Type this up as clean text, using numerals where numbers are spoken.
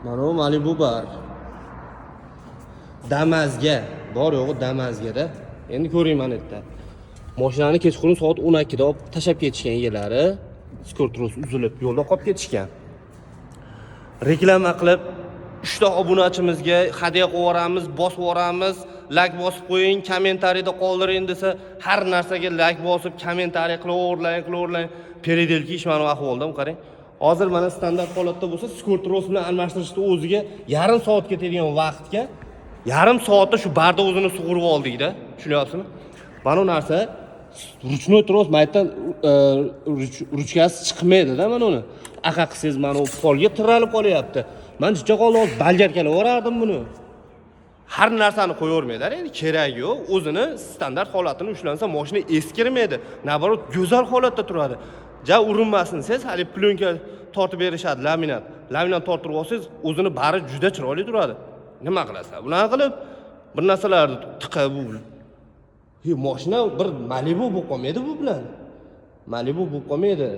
Mana bu Malibu bor. Damazga, bor yo'g'i Damazgada. Endi ko'ring mana yerda. Mashinani kechqurun soat 12 da olib tashlab ketishgan egalari, скор-трос uzilib, yo'lda qolib ketishgan. Reklama qilib, 3 ta obunachimizga hadya qilib yuboramiz, bosib yuboramiz, layk bosib qo'ying, kommentariyda qoldiring desa, har narsaga layk bosib, kommentariy qilaverlang, qilaverlang. Переделка ish mana bu ahvolda, qarang. Hozir mana standart holatda bo'lsa, скор-трос bilan almashtirishni o'ziga yarim soat ketadigan vaqtga yarim soatda shu barda o'zini sug'urib oldikda. Tushunyapsizmi? Mana bu narsa ручной трос maytdan ruchkasi chiqmaydida. Mana uni aqa qilsangiz, mana u polga tiralib qolyapti. Man jicha qoldi, hozir bolgarkalab yuborardim buni. Har narsani qo'yavermanglar, endi keragi yo'q. O'zini standart holatini ushlansa, moshina eskirmaydi, наоборот, go'zal holatda turadi. Ja urinmasin desangiz, haligi plyonka tortib berishadi, laminat. Laminat torttirib olsangiz, o'zini bari juda chiroyli turadi. Nima qilasizlar bunaqa qilib, bir narsalarni tiqib? Bu he, moshina bir Malibu bo'lib qolmaydi bu bilan, Malibu bo'lib qolmaydi.